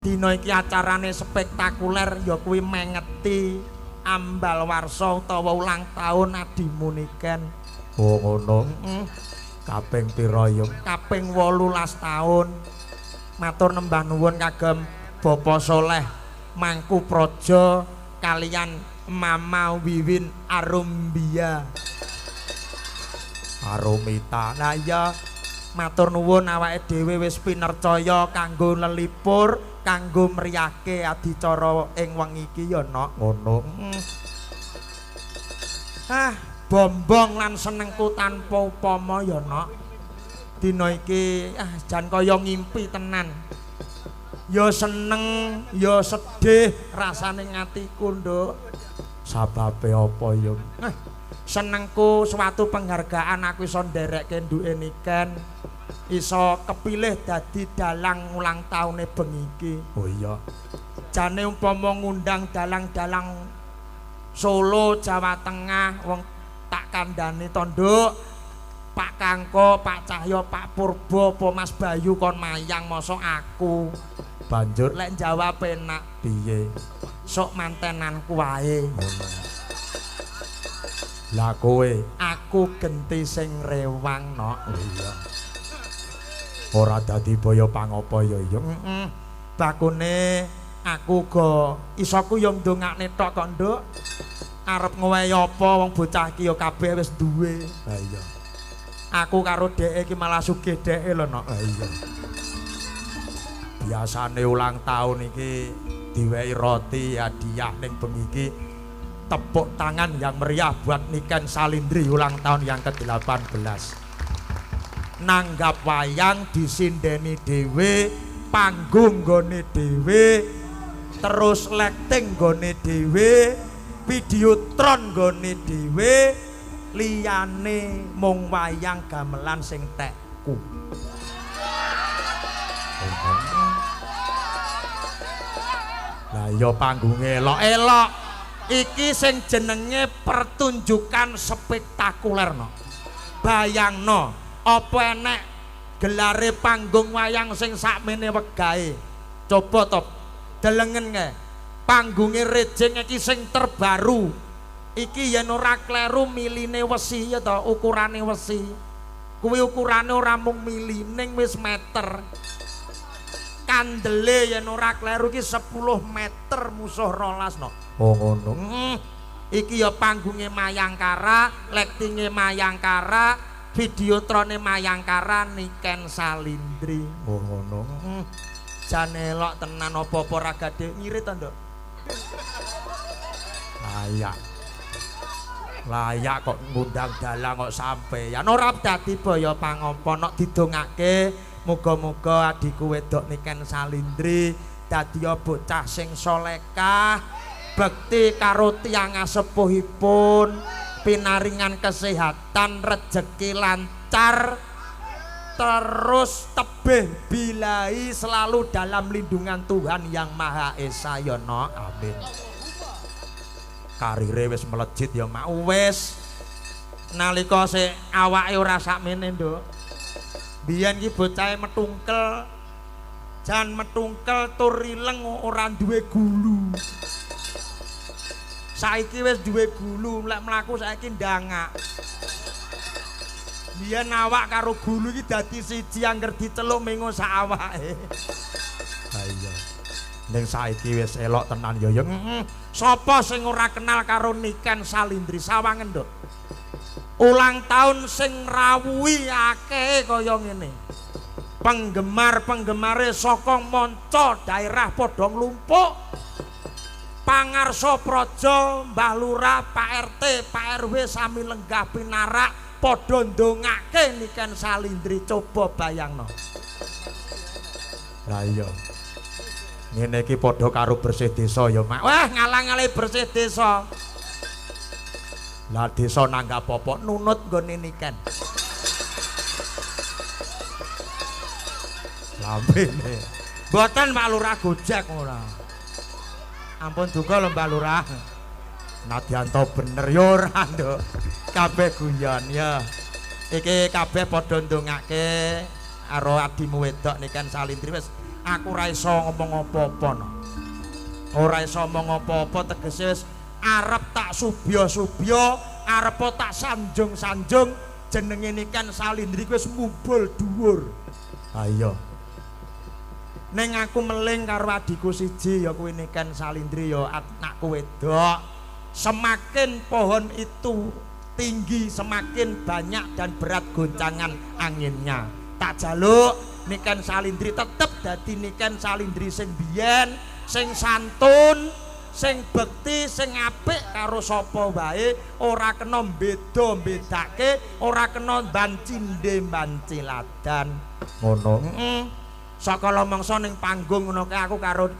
Dina iki acarane spektakuler ya kuwi mengeti ambal warsa utawa ulang tahun adimu Niken. Oh ngono. Heeh. Kaping pira ya? Kaping 18 taun. Matur nembah nuwun kagem Bapak Soleh Mangku Praja kalian Mama Wiwin Arumbia. Arumita. Lah iya, matur nuwun awake dhewe wis pinercaya kanggo lelipur, kanggo mriyake adicara ing wengi iki ya, Nok. Ngono. Ah, bombong lan senengku tanpa upama ya, Nok. Dina iki ah jan kaya ngimpi tenan. Ya seneng, ya sedih rasane ngatiku, Nduk. Sababe apa ya? Senengku suatu penghargaan aku iso nderekke nduke Niken, iso kepilih dadi dalang ulang taune bengi iki. Oh iya. Jane umpama ngundang dalang-dalang Solo, Jawa Tengah, wong tak kandhani to, Nduk. Pak Kangko, Pak Cahyo, Pak Purbo, apa Mas Bayu kon mayang mosok aku. Banjur lek jawab enak piye? Sok mantenanku wae. Ngono. Lah kowe aku genti sing rewang, Nok. Oh iya. Ora dadi boyo pangopo ya ya. Heeh. Bakune aku go isoku ya ndongakne tok kok, Nduk. Arep ngowehi apa wong bocah iki ya kabeh wis duwe. Ha iya. Aku karo dheke iki malah sugih dheke lho, Nok. Ha iya. Biasane ulang tahun iki diwehi roti hadiah ning bengi iki. Tepuk tangan yang meriah buat Niken Salindri ulang tahun yang ke-18. Nanggap wayang disindeni dhewe, panggung nggone dhewe, terus lighting nggone dhewe, videotron nggone dhewe, liyane mung wayang gamelan sing tekku. Lah iya panggunge elok-elok. Iki sing jenenge pertunjukan spektakuler, no. Bayangno, apa enek gelare panggung wayang sing sakmene wegahe. Coba to delengen kae. Panggunge Rejeng iki sing terbaru. Iki yen ora kleru miline wesi ya to, ukurane wesi. Kuwi ukurane ora mung mili ning wis meter. Kandele yen ora kleru iki 10 meter musuh 12, no. Oh ngono. Iki ya panggunge Mayangkara, lightinge Mayangkara, videotrone Mayangkara Niken Salindri. Oh ngono. Jane elok tenan apa-apa ra gade ngirit to, Nduk. Layak. Layak kok ngundang dalang kok sampeyan ora dadi boyo pangompo, nok didongake muga-muga adhiku wedok Niken Salindri dadi bocah sing solekah, bekti karo tiyang asepuhipun, pinaringan kesehatan, rejeki lancar, terus tebih bilai selalu dalam lindungan Tuhan Yang Maha Esa ya, Nok. Amin. Karire wis melejit ya, Mak. Wis nalika sik awake ora sakmene, Nduk. Biyen ki bocahe metungkel, jan metungkel tur rileng ora duwe gulu. Saiki wis duwe gulu, lek mlaku saiki ndangak. Biyen awak karo gulu iki dadi siji, angger diceluk mengo sak awake. Ha iya. Ning saiki wis elok tenan ya, ya. Heeh. Sapa sing ora kenal karo Niken Salindri? Sawangen, Nduk. Ulang tahun sing rawuhi akeh kaya ngene. Penggemar-penggemare saka manca daerah padha nglumpuk. Pangarsa Praja, Mbah Lurah, Pak RT, Pak RW sami lenggah pinarak padha ndongake Niken Salindri. Coba bayangno. Lah iya. Ngene iki padha karo bersih desa ya, Mak. Wah, ngalang-alangi bersih desa. Lah desa nanggap apa nunut nggone Niken. Lambene. Mboten Pak Lurah gojek ora. Ampun duka lho Mbak Lurah. Nadyanto bener ya ora, Nduk. Kabeh guyon ya. Iki kabeh padha ndongake karo adimu wedok Niken Salindri wis Aku ora iso ngomong apa-apa no. Ora iso ngomong apa-apa tegese wis arep tak subya-subya, arep tak sanjung-sanjung jenenge Niken Salindri kuwi wis mumbul dhuwur. Ha iya. Ning aku meling karo adhiku siji ya kuwi Niken Salindri ya anakku wedok. Semakin pohon itu tinggi semakin banyak dan berat goncangan anginnya. Tak jaluk Niken Salindri tetep dadi Niken Salindri sing biyen, sing santun, sing bekti, sing apik karo sapa wae, ora kena beda-bedake, ora kena bancinde-banciladan. Ngono. Heeh. Sakala mangsa ning panggung ngono kae aku karo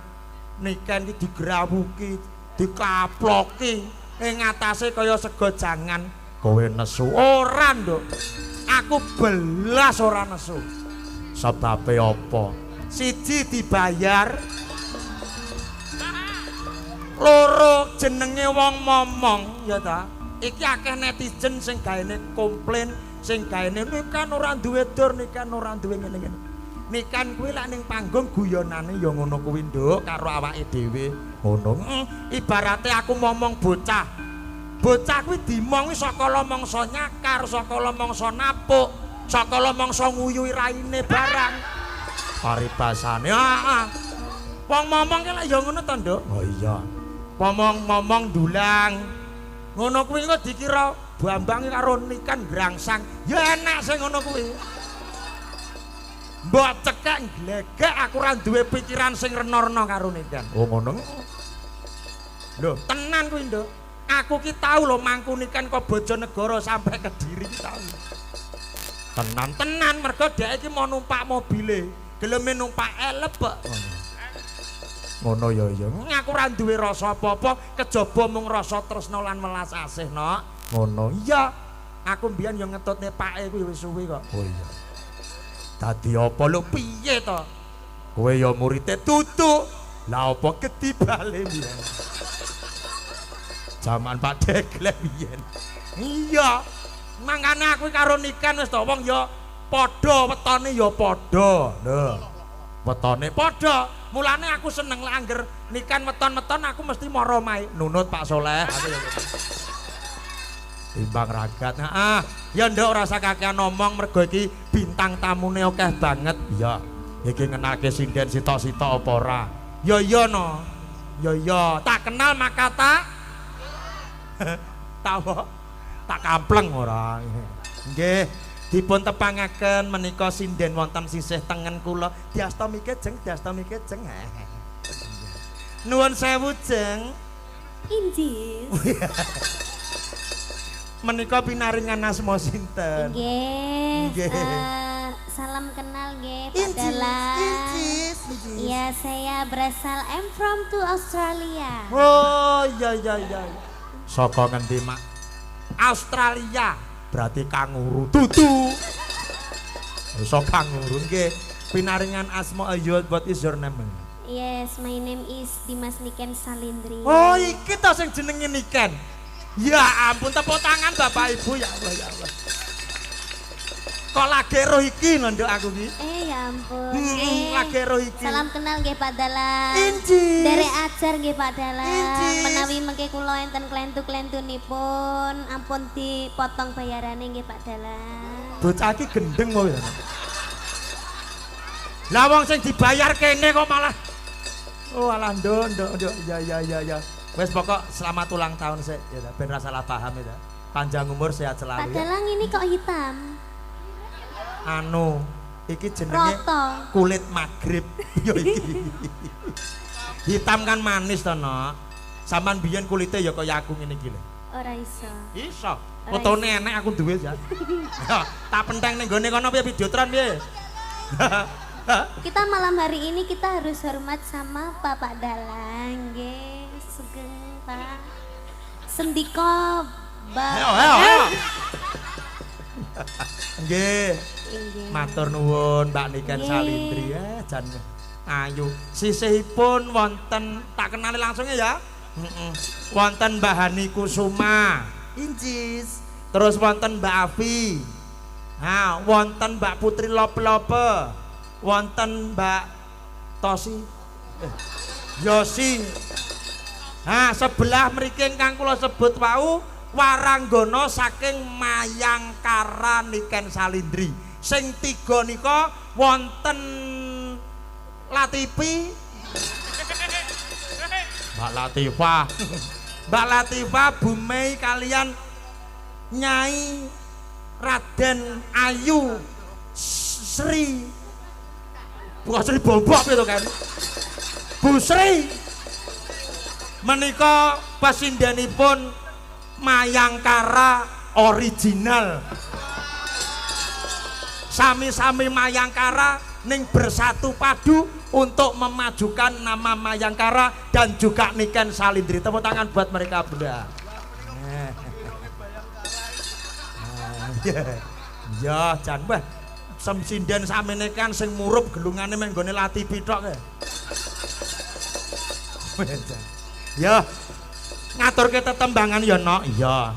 Niken iki digrawuki, dikaploki ing atase kaya sego jangan. Kowe nesu ora, Nduk? Aku belas ora nesu. Sebabe apa? Siji dibayar, loro jenenge wong momong ya ta. Iki akeh netizen sing gaene komplain, sing gaene Niken ora duwe dur, Niken ora duwe ngene-ngene. Niken kuwi lek ning panggung guyonane ya ngono kuwi, Nduk, karo awake dhewe. Ngono. Ibarate aku momong bocah. Bocah kuwi dimong saka mangsa nyakar, saka mangsa napuk, saka mangsa nguyuhi raine barang. Paribasane, heeh. Wong momong ki lek ya ngono to, Nduk? Oh iya. Momong-momong dulang. Ngono kuwi kok dikira Bambang karo Niken grangsang. Ya enak sing ngono kuwi. Mbok cekek glegek aku ora duwe pikiran sing rena-rena karo Niken. Oh ngono. Lho, tenan kuwi, Nduk. Aku ki tau lho mangku Niken kok Bojonegoro sampai Kediri ki tau. Tenan-tenan mergo dhek iki mau numpak mobile, geleme numpak elep kok. Ngono ya ya. Aku ora duwe rasa apa-apa kejaba mung rasa tresna lan welas asih, Nok. Ngono. Iya. Aku mbiyen ya ngetutne pake kuwi wis suwi kok. Oh iya. Dadi apa lho piye to? Kowe ya murite tutu. Lah apa ketibale mbiyen? Jaman Pak Deglek biyen. Iya. Mangkane aku karo Niken wis to wong ya padha wetone ya padha. Lho. Wetone padha. Mulane aku seneng lek angger Niken weton-weton aku mesti mara omahe nunut Pak Soleh. Aku ya timbang ragat. Heeh. Ya nduk ora usah kakean ngomong mergo iki bintang tamune akeh banget. Iya. Iki ngenalke sinden sitok-sitok apa ora? Ya iya no. Ya iya, tak kenal maka tak tak apa? Tak kampleng ora. Nggih, dipun tepangaken menika sinden wonten sisih tengen kula. Diasta mike jeng, diasta mike jeng. Nuwun sewu jeng. Injih. Menika pinaringan asma sinten? Nggih. Salam kenal nggih Pak Dalang. Iya, saya berasal I'm from to Australia. Oh, iya iya iya. Saka ngendi, Mak? Australia. Berarti kanguru tutu. Iso kanguru nggih. Pinaringan asma ayo, what is your name? Yes, my name is Dimas Niken Salindri. Oh, iki to sing jenenge Niken. Ya ampun, tepuk tangan Bapak Ibu, ya Allah ya Allah. Kok lagi roh iki lho nduk aku iki. Ya ampun. Lagi roh iki. Salam kenal nggih Pak Dalang. Injis. Derek ajar nggih Pak Dalang. Menawi mengke kula enten klentu-klentunipun ampun dipotong bayarane nggih Pak Dalang. Bocah iki gendeng kok ya. Lah wong sing dibayar kene kok malah. Oh alah nduk nduk nduk. Ya ya ya ya. Wes pokok selamat ulang tahun sik ya ben ra salah paham ya. Panjang umur sehat selalu. Pak Dalang ini kok hitam? Anu, iki jenenge kulit magrib. Yo iki. Hitam kan manis to, Nok. Sampeyan biyen kulite ya kaya aku ngene iki lho. Ora iso. Iso. Fotone enek aku duwe ya. Tak penteng ning gone kono piye videotron piye? Kita malam hari ini kita harus hormat sama Bapak Dalang nggih. Sugeng Pak. Sendika Mbak. Ayo ayo. Nggih. Matur nuwun Mbak Niken Salindri ya jan ayu. Sisihipun wonten tak kenali langsung ya. Wonten Mbak Hani Kusuma. Incis. Terus wonten Mbak Afi. Ha, wonten Mbak Putri Lope-Lope. Wonten Mbak Tosi. Yosi. Nah, sebelah mriki ingkang kula sebut wau waranggana saking Mayangkara Niken Salindri. Sing tiga nika wonten Latifi, Mbak Latifah, Mbak Latifah, Bu Mei kalian Nyai Raden Ayu Sri. Bukan Sri Bombok itu kan. Bu Sri menika pasindenipun Mayangkara original. Sami-sami Mayangkara ning bersatu padu untuk memajukan nama Mayangkara dan juga Niken Salindri. Tepuk tangan buat mereka bunda. Ya jan wah sinden samene kan sing murup gelungane meng nggone Latifi tok kae. Ya ngaturke tetembangan ya nok. Iya.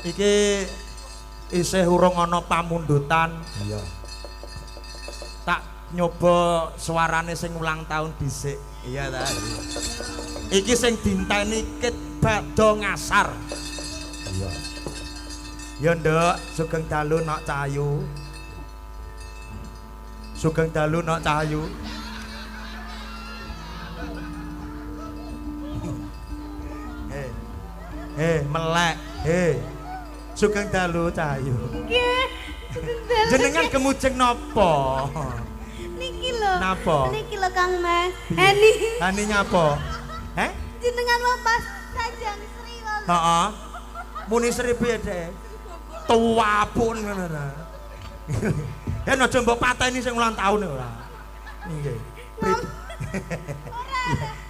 Iki isih urung ana pamundutan. Iya. Tak nyoba suarane sing ulang tahun dhisik. Iya ta. Iki sing dinteni ket badha ngasar. Iya. Ya nduk, sugeng dalu nok Cahayu. Sugeng dalu nok Cahayu. Melek. Sugeng dalu Cahayu. Nggih. Sugeng dalu. Jenengan gemujeng napa? Niki lho. Napa? Niki lho Kang Mas. Hani. Hani nyapa? Heh? Jenengan mau pas Kanjeng Sri lho. Heeh. Muni Sri piye, Dek? Tuwapun ngono ta. Yen aja mbok pateni sing ulang taun ora. Nggih.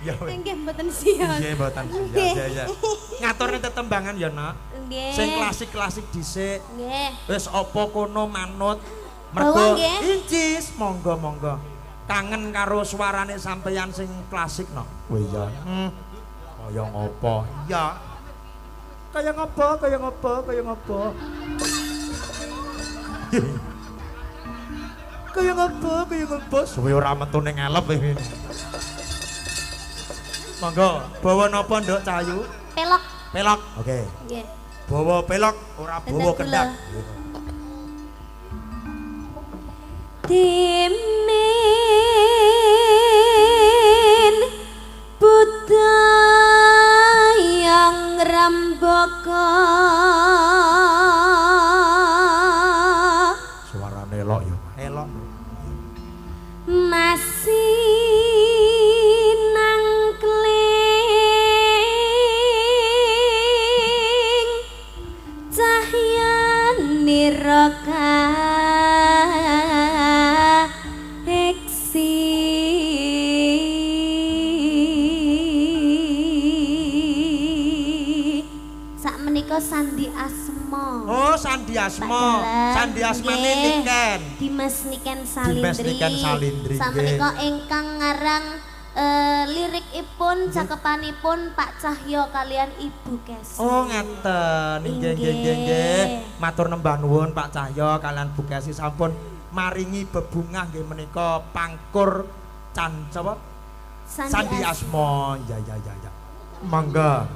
Ya nggih mboten siap. Nggih mboten siap. Ya ya. Ngaturne tetembangan ya, Nak. Nggih. Sing klasik-klasik dhisik. Nggih. Wis apa kono manut. Mergo incis monggo-monggo. Kangen karo suarane sampeyan sing klasik, Nak. Oh iya. Kaya ngopo? Iya. Kaya ngopo? Kaya ngopo? Kaya ngopo? Kaya ngopo? Kaya ngopo? Suwe ora metu ning elep iki. Monggo, bawa napa Nduk Cahayu? Pelok. Pelok. Oke. Nggih. Bawa pelok, ora bawa kendang. Timin budayang rambaka. Suarane elok ya. Elok. Masih nangkling cahya niraka eksi. Sakmenika Sandi Asma. Oh, Sandi Asma. Sandi Asmane Niken. Dimas Niken Salindri. Dimas Niken Salindri. Sakmenika ingkang ngarang lirikipun cakepanipun Pak Cahyo kalian Ibu Kesi. Oh, ngeten. Nggih nggih nggih nggih. Matur nembah nuwun Pak Cahyo kalian Bu Kesi sampun maringi bebungah nggih menika pangkur can sapa? Sandi Asma. Ya ya ya ya. Mangga.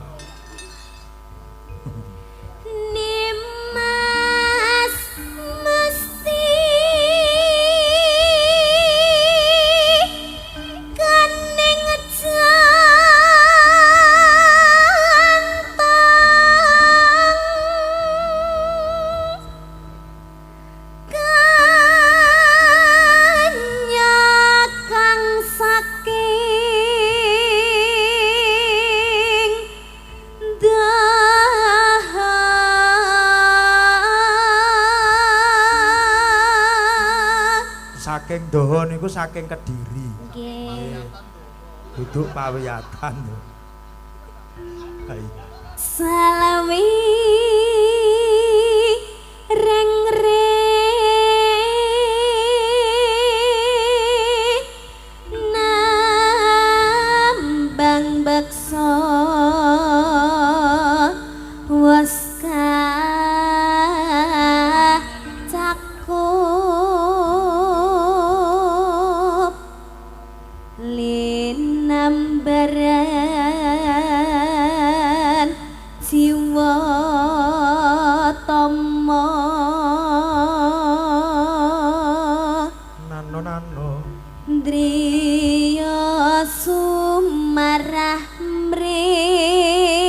Nimas mesti kaning jantang kanya kang saking daha. Saking Doho niku saking Kediri. Nggih. Duduk pawiyatan lho. Salawi reng re nambang bakso waska cakup. Gambaran jiwa tama. Nano nano. Driya sumarah mring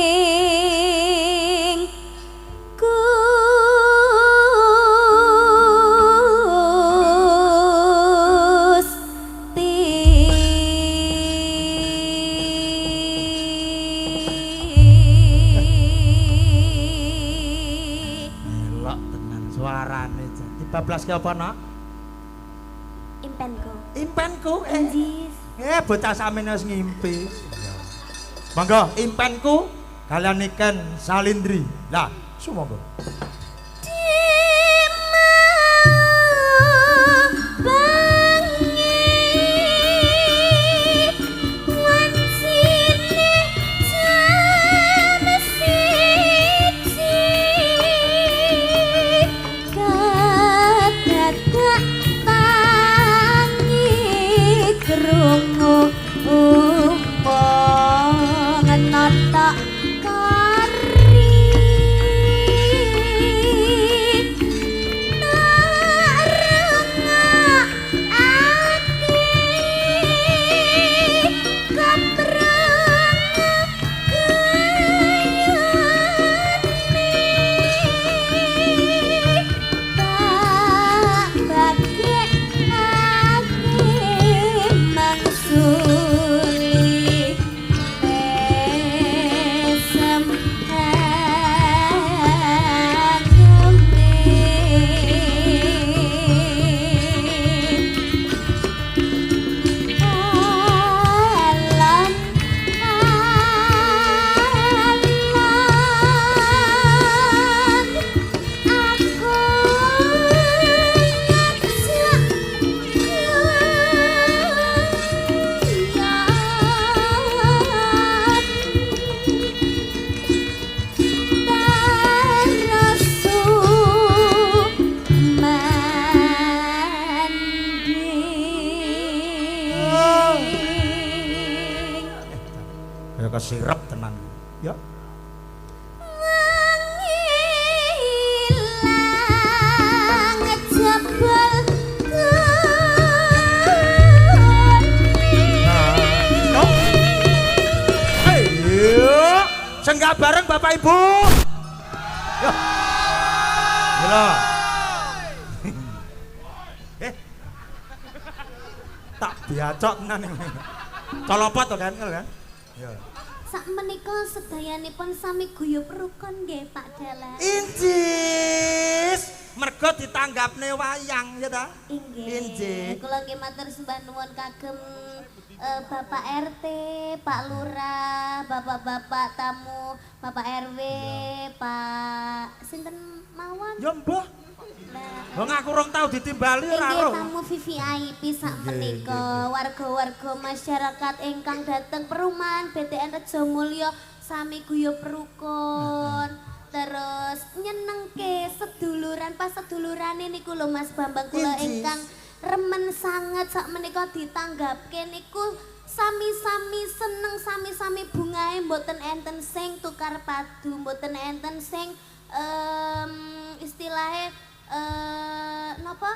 Gusti. Elok tenan suarane jan. Dibablaske apa, Nok? Impenku. Impenku. Injis. Bocah samene wis ngimpi. Monggo, impenku kalian Niken Salindri. Lah, sumangga. Krungu umpang notok kari Kesirep tenan. Ya. Ilang jebul. Nah. Ayo, senggak bareng Bapak Ibu. Yo. Gila. Tak biacok tenan iki. Colopot to kan, kan? Ya. Sak menika sedayanipun sami guyub rukun nggih Pak Dalang. Injis, mergo ditanggapne wayang ya ta? Inggih. Injih. Kula nggih matur sembah nuwun kagem Bapak RT, Pak Lurah, bapak-bapak tamu, Bapak RW, Pak sinten mawon? Ya mbah. Lah, Wong aku rong tau ditimbali ora inggih roh. tamu VVIP sak menika, warga-warga masyarakat ingkang dateng perumahan BTN Rejo Mulyo sami guyub rukun. Terus nyenengke seduluran pas sedulurane niku lho Mas Bambang kula Injih. ingkang remen sanget sak menika ditanggapke niku sami-sami seneng, sami-sami bungahe, mboten enten sing tukar padu, mboten enten sing istilahe napa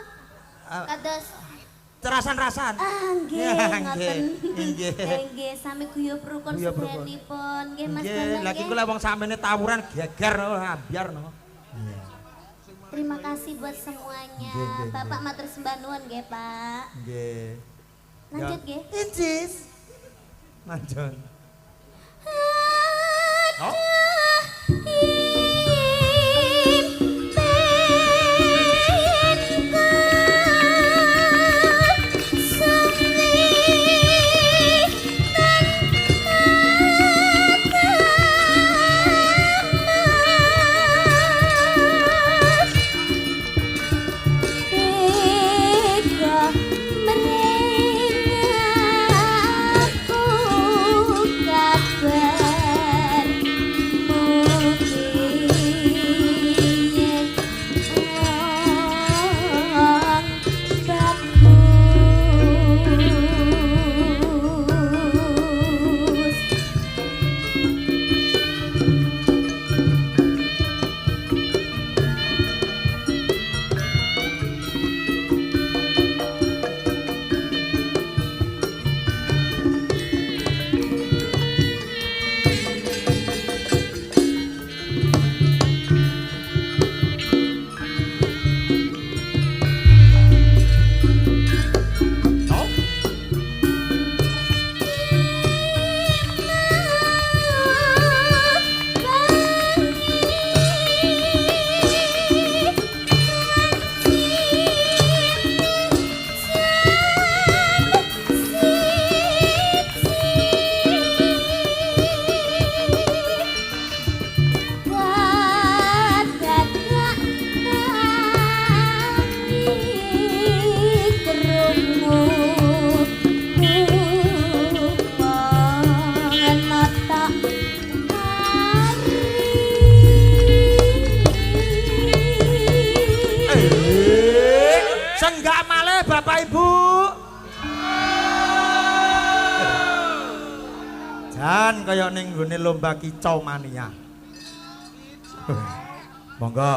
kados Cerasan-rasan. Ah, nggih, Ya, ngoten. nggih, nggih. Nggih, sami guyub rukun Guyub rukun. sedayanipun. Nggih, Mas Nggih, Bambang. lagi Nggih. kula wong samene tawuran geger no, ambyar no. Iya. Terima kasih buat semuanya. Nggih, nggih, Bapak matur sembah nuwun nggih, Pak. Nggih. Lanjut Ya. nggih. Injis. Lanjut. No? Tega mring aku kabar. Jan kaya ning nggone lomba kicau mania. Monggo.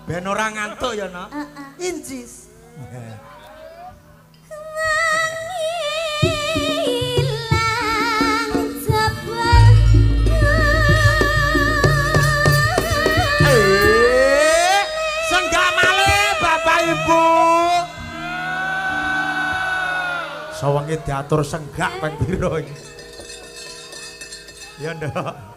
Ben ora ngantuk ya, Nok. Incis. Senggak malih Bapak Ibu. Sawengi diatur senggak ping pira iki. Ya, Nduk.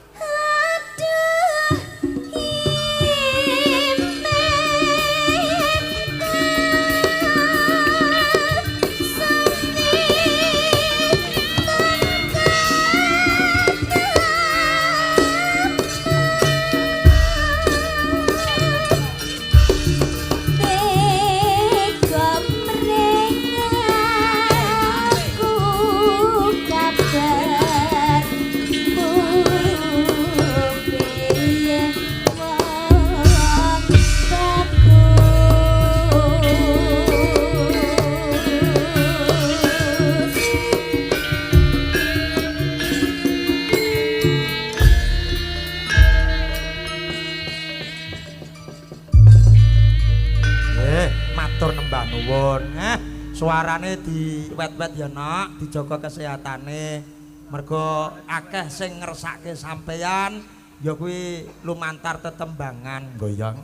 Suarane diwet-wet ya, Nok, dijaga kesehatane. Mergo akeh sing ngersake sampeyan ya kuwi lumantar tetembangan goyong.